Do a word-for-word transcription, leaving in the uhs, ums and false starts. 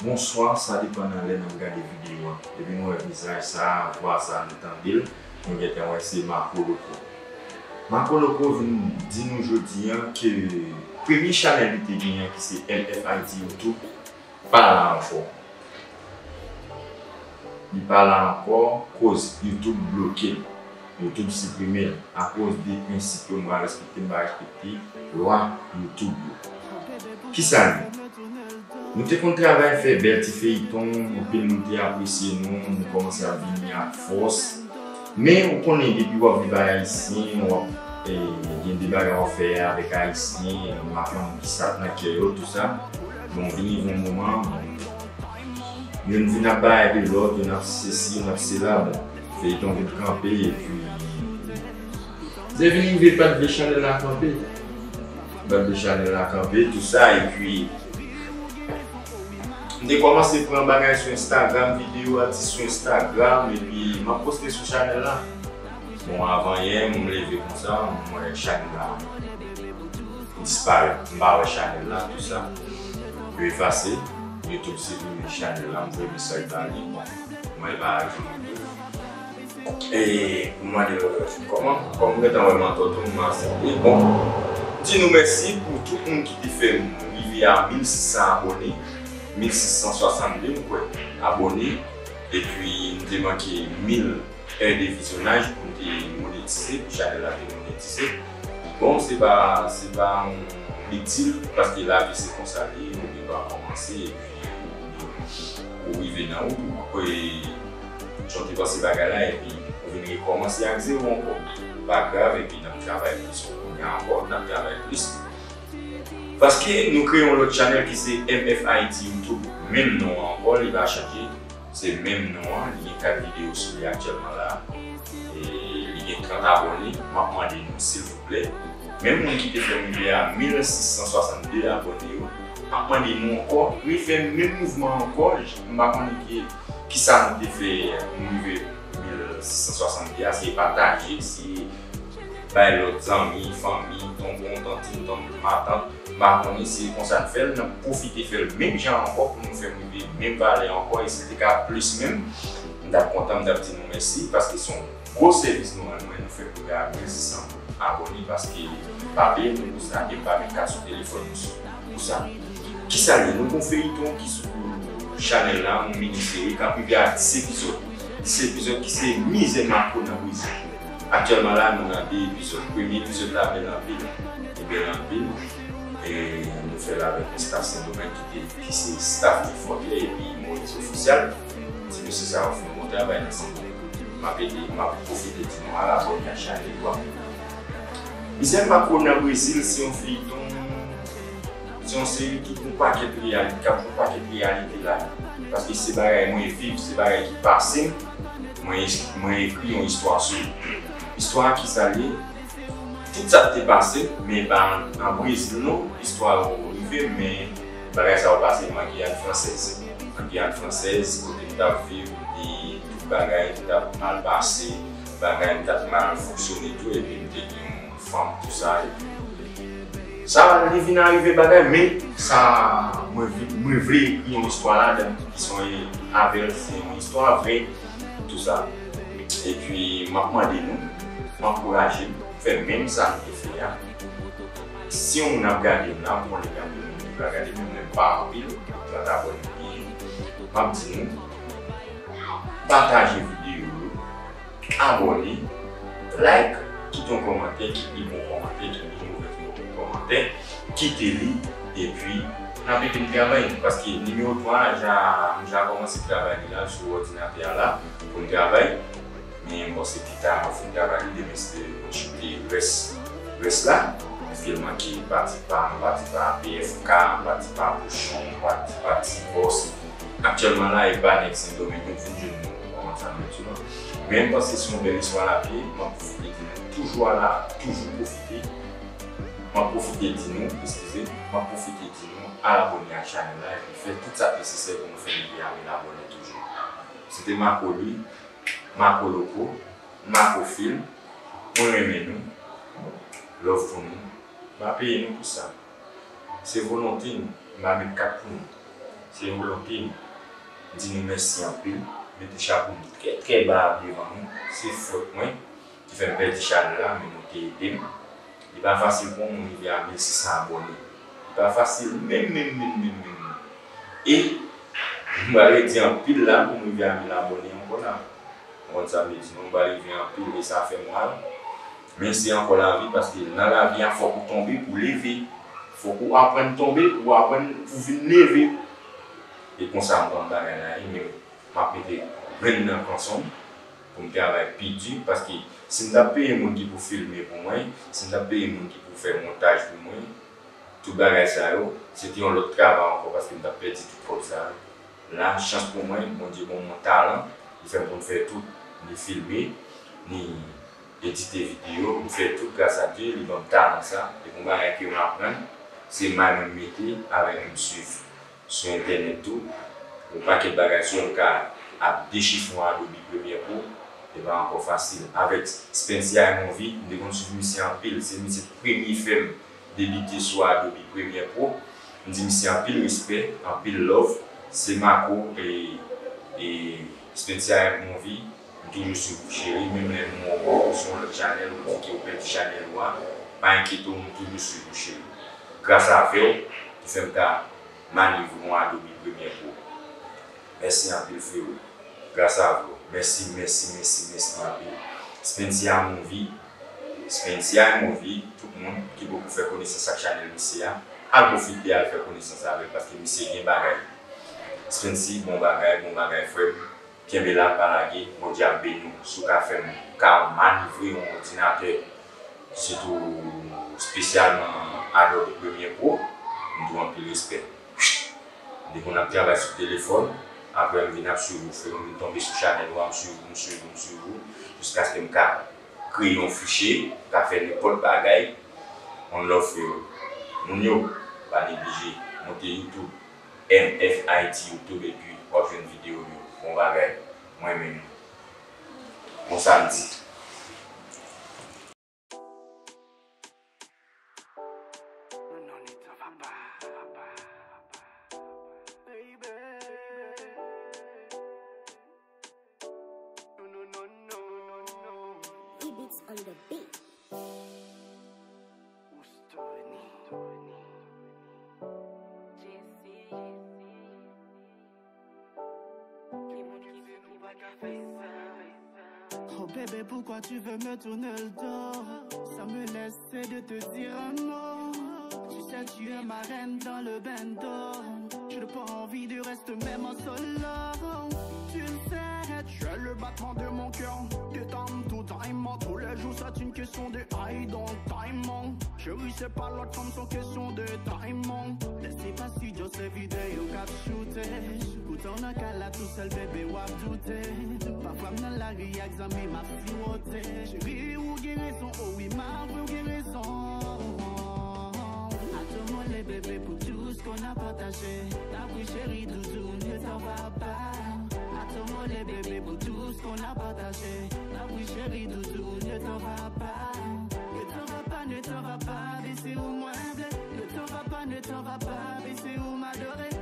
Bonswa, sa depann nan lè n ap gade videyo a. Depi nou wè vizaj sa a, vwa sa a, nou tande l, nou gentan wè se Marco Loco. Marco Loco vin di nou jodi a ke premye chanèl li te genyen ki se L F I T YouTube pa la ankò. Li pa la ankò, koz YouTube bloke l. YouTube siprime l akoz de prensip yo, m pa respekte, m pa respekte lwa YouTube yo. Kisa l ye? Nou te konn travay, fè bèl ti feyton, anpil moun te apresye nou, nou kòmanse ap vini ak fòs. Men ou konnen, depi w ap viv ak Ayisyen, w ap, eh, gen de bagay w ap fè avèk Ayisyen, m pa konn kisa k nan kè yo, tou sa. Bon, vin rive yon moman, bon, youn vin ap bay de lòt, youn ap sesi, youn ap sela, bon, feyton vin kanpe, epi se vin rive pa t vle chanèl la kanpe. Pa t vle chanèl la kanpe, tou sa, epi m te kòmanse pran bagay sou Instagram, videyo atis sou Instagram, epi m ap poste sou chanèl la. Bon, avan yè, m leve konsa, m wè chanèl la disparèt. M pa wè chanèl la, tou sa. Yo efase, YouTube siprime chanèl la, m voye mesaj ba li, bon, mwen pa aji. E m mande yo, kòman, kòm m gentan wè m antò tou, m aksepte. Bon, di nou mèsi pou tout moun ki te fè m rive a mil sis san abòne, mil sis san swasann de, m kwè, abòne. Epi, m te manke mil è de vizyonaj pou m te monetize, pou chanèl la te monetize. Bon, se pa, se pa yon big deal, paske lavi se konsa li ye, ou gen dwa kòmanse, epi ou rive nan wout, ou kwè jan w te panse bagay la, epi ou vin rekòmanse ak zewo ankò. Pa grav, epi n ap travay plis kounye a ankò, n ap travay plis. Paske nou kreye yon lòt chanèl ki se M F I T YouTube, menm non an ankò, li pa chanje. Se menm non an, li gen kat videyo sou li aktyèlman la. E li gen trant abòne. M ap mande nou, silvouplè, menm moun ki te fè m rive a mil sis san swasann de abòne yo, m ap mande nou ankò, refè menm mouvman an ankò. M pa konnen ki, kisa nou te fè pou nou rive mil sis san swasann de a, se pataje, se bay lòt zanmi, fanmi, tonton, tantin, ton, matant, m pa konnen, se konsa n fè l, n ap pwofite fè l menm jan ankò pou nou fè m rive menm valè ankò, e si l te ka plis menm, m t ap kontan, m t ap di nou mèsi, paske se yon gwo sèvis nou rann mwen, nou fè m rive a mil sis san abòne, paske pa peye nou pou sa, e m pa met kat sou telefòn nou sou, pou sa. Kisa l ye? Nou gon feyton ki sou chanèl la, yon mini seri k ap rive a dis epizòd. Dis epizòd ki se Mizè Marco nan Brezil. Aktyèlman la, nou nan de epizòd. Premye epizòd la bèl anpil. Li bèl anpil. E nou fè l avèk yon staff Sendomeng ki te, ki se staff ki fòkè epi Moris Ofisyal. Ti mesye sa yo fè yon bon travay nan Sendomeng. M ap ede, m ap pwofite di nou al abòne ak chanèl yo a. Mizè Marco nan Brezil se yon feyton, se yon seri ki gon pakèt reyalite, k ap gon pakèt reyalite ladan. Paske se bagay mwen viv, se bagay ki pase m, mwen, mwen ekri yon istwa sou li. Istwa a kisa l ye? Tout sa k te pase, men pa an, an Brezil non, istwa yo rive, men bagay sa yo pase m an Giyàn Fransèz. An Giyàn Fransèz, kote m t ap viv, m te, tout bagay m t ap mal pase, bagay m t ap mal fonksyone tou, epi m te gen yon fanm, tou sa, epi sa, li vin arive bagay, men sa, mwen vi-, mwen vle ekri yon istwa ladan, ki se yon, avè l, se yon istwa vrè, tou sa. Epi, m ap mande nou, ankouraje m, fè menm sa m te fè a. Si yon moun ap gade m la, m konnen gen anpil moun ki pa gade m, men pa anpil, trant abòne m genyen. M ap di nou, pataje videyo yo, abòne, like, kite yon kòmantè, ki pi bon kòmantè, ki pi movèz kòmantè, kite li, epi n ap ede m travay, paske nimewo twa a, ja, m ja kòmanse travay li la sou òdinatè a la, pou n travay. Men bon, se pita, mwen fin travay li, demen se te mwen choute rès, rès la. Paske l manke pati pa, pati pa P F K, pati pa Pouchon, pati pa Tivòs. Aktyèlman la, e pa nèg Sendomeng yo vin jwenn nou kòman sa nou di non. Men m panse se yon bèl istwa l ap ye, m ap pwofite di nou toujou ala, toujou pwofite. M ap pwofite di nou, eskize, m ap pwofite di nou al abòne ak chanèl la epi fè tout sa k nesesè pou nou fè rive a mil abòne toujou. Se te Marco Louis, Marco Loco, Marco Film, mwen renmen nou, love pou nou, m pa peye nou pou sa. Se volonte nou, m pa met kat pou nou. Se volonte m. M di nou mèsi anpil. Mete chapo m trè, trè ba devan nou. Se fòt mwen ki fè m pèdi chanèl la, men nou te ede m. Li pa fasil pou yon moun rive a mil sis san abòne. Li pa fasil menm, menm, menm, menm, menm. E m pral redi anpil la pou m rive a mil abòne ankò la. Ou konn sa m vle di, non, m pral rive anpil e sa fè m mal. Men se ankò lavi, paske nan lavi a, fòk ou tonbe pou leve. Fòk ou aprann tonbe pou aprann, pou vin leve. E konsa m konn bagay la ye, men m ap mete grenn nan kanson m pou m travay pi di, paske si m t ap peye moun ki pou filme pou mwen, si m t ap peye moun ki pou fè montaj pou mwen, tout bagay sa yo, se te yon lòt travay ankò, paske m t ap pèdi tout kòb sa yo. La, chans pou mwen, Bondye ban m yon talan, li fè m konn fè tout, ni filme, ni edite videyo, m fè tout gras a Dye, li ban m talan sa. E yon bagay ke m aprann, se may mwen mete avèk moun swiv sou entènèt tou. Yon pakèt bagay sou yo m ka ap dechifre yon Adobe Premiere Pro, e pa ankò fasil. Avèk Spency I Movie, m te konn swiv misye anpil, se misye premye fè m debite sou Adobe Premiere Pro. M di misye anpil respè, anpil love. Se Marco e, e Spencer Movie. M toujou swiv ou cheri, menm lè nou wè w sou yon lòt chanèl, ou di ke ou pèdi chanèl ou a, pa enkyete w, m toujou swiv ou cheri. Gras avè w, ki fè m ka manevre yon Adobe Premiere Pro. Mèsi anpil, frero. Gras avè w. Mèsi, mèsi, mèsi, mèsi anpil. Spency a Movie. Spency a Movie. Tout moun ki poko fè konesans ak chanèl misye a, al pwofite al fè konesans avè l, paske misye gen bagay. Spency, bon bagay, bon bagay, frè m. Kenbe la, pa lage. Bondye ap beni w. Si w ka fè m, ka manevre yon òdinatè, sitou espesyalman Adobe Premiere Pro, m di w anpil respè. Depi n ap travay sou telefòn, apre m vin ap swiv ou, frè, m vin tonbe sou chanèl ou a, m swiv ou, m swiv ou, m swiv ou, jiskaske m ka kreye yon fichye, m ka fè nenpòt bagay. One love, frè. Moun yo, pa neglije monte YouTube, M F I T YouTube, epi w ap jwenn videyo yo. Bon bagay. Mwen menm. Bon samdi. Non, non, ne t'en va pas. Baby. Non, non, non, non, non, non. Ibits on the beat. Oustoni. Jesse. Oh bébé, pourquoi tu veux me tourner le dos? Ça me laisse de te dire un mot. Tu sais, tu es ma reine dans le bendo. Je n'ai pas envie de rester même en solo. Tu le sais, tu es le battement de mon cœur. Détends tout time, tous les jours, c'est une question de I don't time. Cheri, se pa lòt fanm, se yon kesyon de timing. Lè se pa studio, se videyo k ap choute. Poutan w nan kay la tousèl, bebe, w ap doute. Pafwa m nan lari ak zanmi, m ap siwote. Cheri, ou gen rezon, o wi, m avwe, ou gen rezon. Atomole, bebe, pou tout ce qu'on a partagé. T'as pris, chérie, doudou, ne t'en va pas. Atomole, bebe, pou tout ce qu'on a partagé. T'as pris, chérie, doudou, ne t'en va pas. Ne t'en va pas, ne t'en va pas, baby, se ou mwen vle. Ne t'en va pas, ne t'en va pas, baby, se ou m adore.